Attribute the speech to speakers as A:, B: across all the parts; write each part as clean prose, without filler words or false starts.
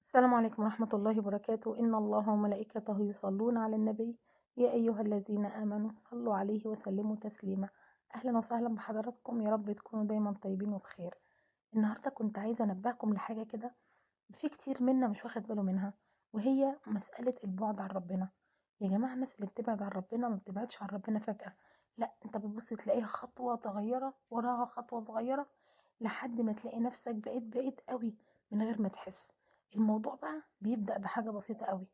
A: السلام عليكم ورحمة الله وبركاته. إن الله وملائكته يصلون على النبي يا أيها الذين آمنوا صلوا عليه وسلموا تسليما. أهلا وسهلا بحضراتكم، يا رب تكونوا دايما طيبين وبخير. النهاردة كنت عايزة أنبهكم لحاجة كده في كتير منا مش واخد باله منها، وهي مسألة البعد عن ربنا. يا جماعة الناس اللي بتبعد عن ربنا ما بتبعدش عن ربنا فجأة، لا، انت بتبص تلاقيها خطوة صغيرة وراها خطوة صغيرة لحد ما تلاقي نفسك بقيت بعيد قوي من غير ما تحس. الموضوع بقى بيبدأ بحاجة بسيطة قوي،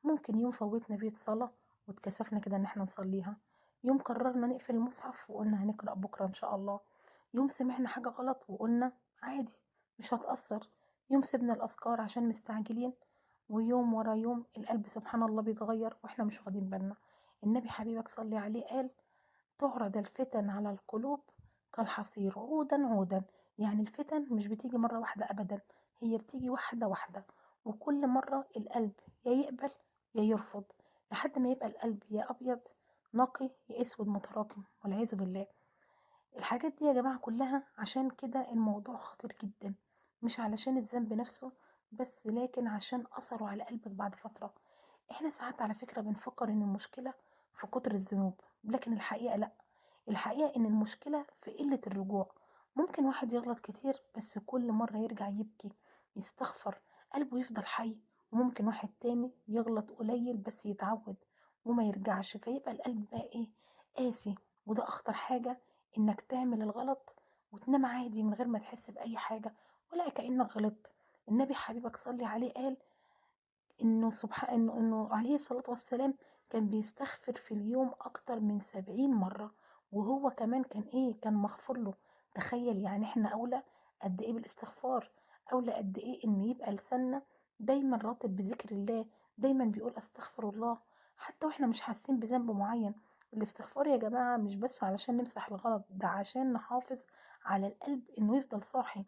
A: ممكن يوم فوتنا فيه صلاة واتكسفنا كده ان احنا نصليها، يوم قررنا نقفل المصحف وقلنا هنقرأ بكرة ان شاء الله، يوم سمعنا حاجة غلط وقلنا عادي مش هتأثر، يوم سيبنا الأذكار عشان مستعجلين، ويوم ورا يوم القلب سبحان الله بيتغير واحنا مش واخدين بالنا. النبي حبيبك صلي عليه قال تعرض الفتن على القلوب كالحصير عودا عودا، يعني الفتن مش بتيجي مرة واحدة أبدا، هي بتيجي واحدة واحدة، وكل مرة القلب يا يقبل يا يرفض لحد ما يبقى القلب يا أبيض نقي يا أسود متراكم والعياذ بالله. الحاجات دي يا جماعة كلها عشان كده الموضوع خطير جدا، مش علشان الذنب نفسه بس، لكن عشان أثره على قلبك بعد فترة. احنا ساعات على فكرة بنفكر ان المشكلة في كتر الذنوب، لكن الحقيقة لا، الحقيقة ان المشكلة في قلة الرجوع. ممكن واحد يغلط كتير بس كل مرة يرجع يبكي يستغفر قلبه يفضل حي، وممكن واحد تاني يغلط قليل بس يتعود وما يرجعش، فيبقى القلب بقى ايه؟ قاسي. وده اخطر حاجة، انك تعمل الغلط وتنام عادي من غير ما تحس بأي حاجة ولا كأنك غلطت. النبي حبيبك صلي عليه قال انه سبحان انه عليه الصلاة والسلام كان بيستغفر في اليوم اكتر من 70 مرة، وهو كمان كان ايه؟ كان مغفور له. تخيل يعني احنا اولى قد ايه بالاستغفار، اولى قد ايه ان يبقى لساننا دايما راتب بذكر الله، دايما بيقول استغفر الله حتى واحنا مش حاسين بذنب معين. الاستغفار يا جماعة مش بس علشان نمسح الغلط، ده عشان نحافظ على القلب انه يفضل صاحي.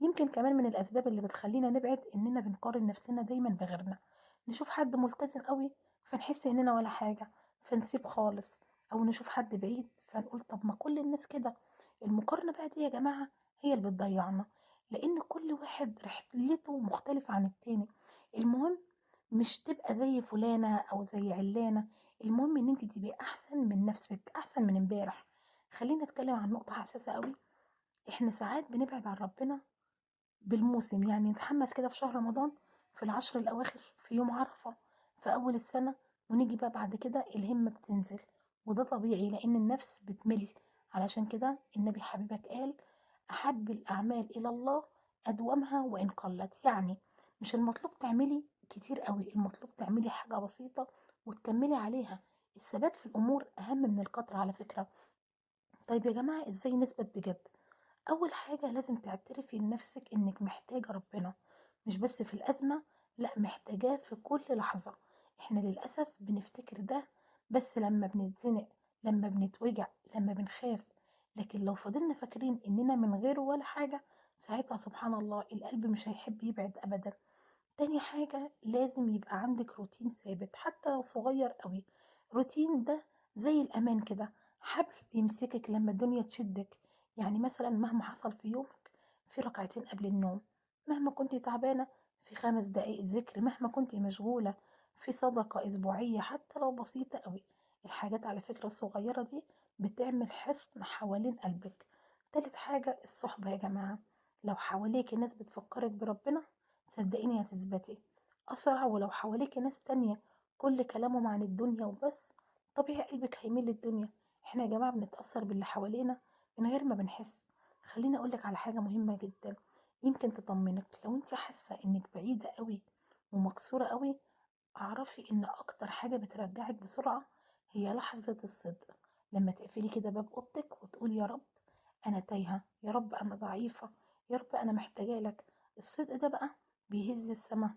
A: يمكن كمان من الأسباب اللي بتخلينا نبعد إننا بنقارن نفسنا دايما بغيرنا، نشوف حد ملتزم قوي فنحس إننا ولا حاجة فنسيب خالص، أو نشوف حد بعيد فنقول طب ما كل الناس كده. المقارنة بقى دي يا جماعة هي اللي بتضيعنا، لأن كل واحد رحلته مختلفة عن التاني. المهم مش تبقى زي فلانة أو زي علانة، المهم إن انت تبقي أحسن من نفسك، أحسن من امبارح. خلينا نتكلم عن نقطة حساسة قوي، احنا ساعات بنبعد عن ربنا بالموسم، يعني نتحمس كده في شهر رمضان، في العشر الأواخر، في يوم عرفة، في أول السنة، ونيجي بقى بعد كده الهمة بتنزل، وده طبيعي لأن النفس بتمل. علشان كده النبي حبيبك قال أحب الأعمال إلى الله أدومها وإن قلت. يعني مش المطلوب تعملي كتير قوي، المطلوب تعملي حاجة بسيطة وتكملي عليها. الثبات في الأمور أهم من الكترة على فكرة. طيب يا جماعة إزاي نثبت بجد؟ أول حاجة لازم تعترفي لنفسك إنك محتاجة ربنا، مش بس في الأزمة، لأ محتاجاه في كل لحظة. إحنا للأسف بنفتكر ده بس لما بنتزنق، لما بنتوجع، لما بنخاف، لكن لو فضلنا فاكرين إننا من غيره ولا حاجة، ساعتها سبحان الله القلب مش هيحب يبعد أبدا. تاني حاجة لازم يبقى عندك روتين ثابت حتى لو صغير قوي. روتين ده زي الأمان كده، حبل بيمسكك لما الدنيا تشدك. يعني مثلا مهما حصل في يومك في ركعتين قبل النوم، مهما كنت تعبانة في 5 دقايق ذكر، مهما كنت مشغولة في صدقة أسبوعية حتى لو بسيطة قوي. الحاجات على فكرة الصغيرة دي بتعمل حصن حوالين قلبك. تالت حاجة الصحبة يا جماعة، لو حواليك ناس بتفكرك بربنا صدقيني هتثبتي أسرع، ولو حواليك ناس تانية كل كلامهم عن الدنيا وبس، طبيعي قلبك هيميل للدنيا. احنا يا جماعة بنتأثر باللي حوالينا من غير ما بنحس. خليني أقولك على حاجة مهمة جدا يمكن تطمنك، لو انت حاسة انك بعيدة قوي ومكسورة قوي، اعرفي ان اكتر حاجة بترجعك بسرعة هي لحظة الصدق، لما تقفلي كده باب اوضتك وتقولي يا رب انا تايهة، يا رب انا ضعيفة، يا رب انا محتاجة لك. الصدق ده بقى بيهز السماء.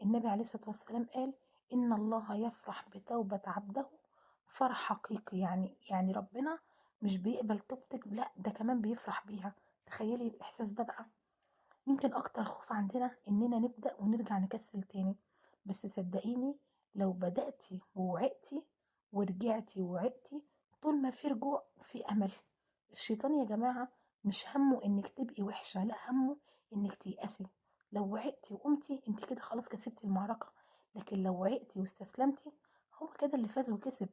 A: النبي عليه الصلاة والسلام قال إن الله يفرح بتوبة عبده فرح حقيقي، يعني ربنا مش بيقبل توبتك، لا ده كمان بيفرح بيها. تخيلي الإحساس ده بقى. يمكن أكتر خوف عندنا إننا نبدأ ونرجع نكسل تاني، بس صدقيني لو بدأتي ووعقتي ورجعتي ووعقتي، طول ما في رجوع في أمل. الشيطان يا جماعة مش همه إنك تبقي وحشة، لا همه إنك تيأسي. لو وعقتي وقمتي انت كده خلاص كسبتي المعركة، لكن لو وعقتي واستسلمتي هو كده اللي فاز وكسب.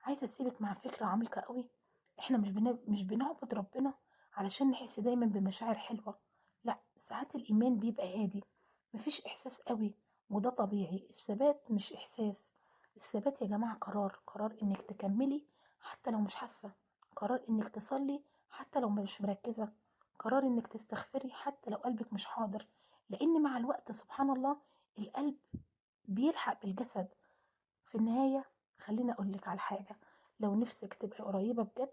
A: عايزة اسيبك مع فكرة عميقة قوي، احنا مش بنعبد ربنا علشان نحس دايما بمشاعر حلوة، لا، ساعات الإيمان بيبقى هادي، مفيش إحساس قوي، وده طبيعي. الثبات مش إحساس، الثبات يا جماعة قرار، قرار إنك تكملي حتى لو مش حاسة، قرار إنك تصلي حتى لو مش مركزة، قرار إنك تستغفري حتى لو قلبك مش حاضر، لأن مع الوقت سبحان الله القلب بيلحق بالجسد. في النهاية خليني أقولك على حاجة، لو نفسك تبقي قريبة بجد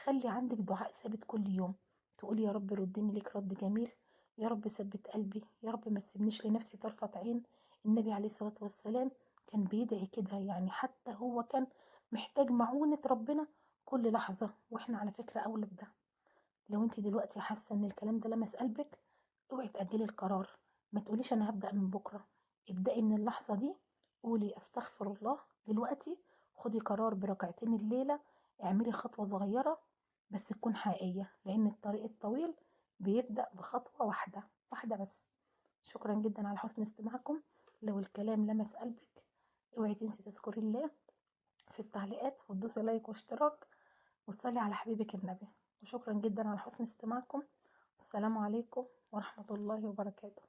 A: خلي عندك دعاء ثابت كل يوم، تقولي يا رب ردني لك رد جميل، يا رب ثبت قلبي، يا رب ما تسيبنيش لنفسي طرفة عين. النبي عليه الصلاة والسلام كان بيدعي كده، يعني حتى هو كان محتاج معونة ربنا كل لحظة، واحنا على فكرة أولى بده. لو انت دلوقتي حاسة ان الكلام ده لمس قلبك، اوعي تأجلي القرار، ما تقوليش انا هبدأ من بكرة، ابدأي من اللحظة دي، قولي استغفر الله دلوقتي، خدي قرار بركعتين الليلة، اعملي خطوة صغيرة بس تكون حقيقية، لأن الطريق الطويل بيبدأ بخطوة واحدة واحدة بس. شكرا جدا على حسن استماعكم. لو الكلام لمس قلبك اوعي تنسي تذكري الله في التعليقات، وتدوسي لايك واشتراك، وتصلي على حبيبك النبي. وشكرا جدا على حسن استماعكم. السلام عليكم ورحمة الله وبركاته.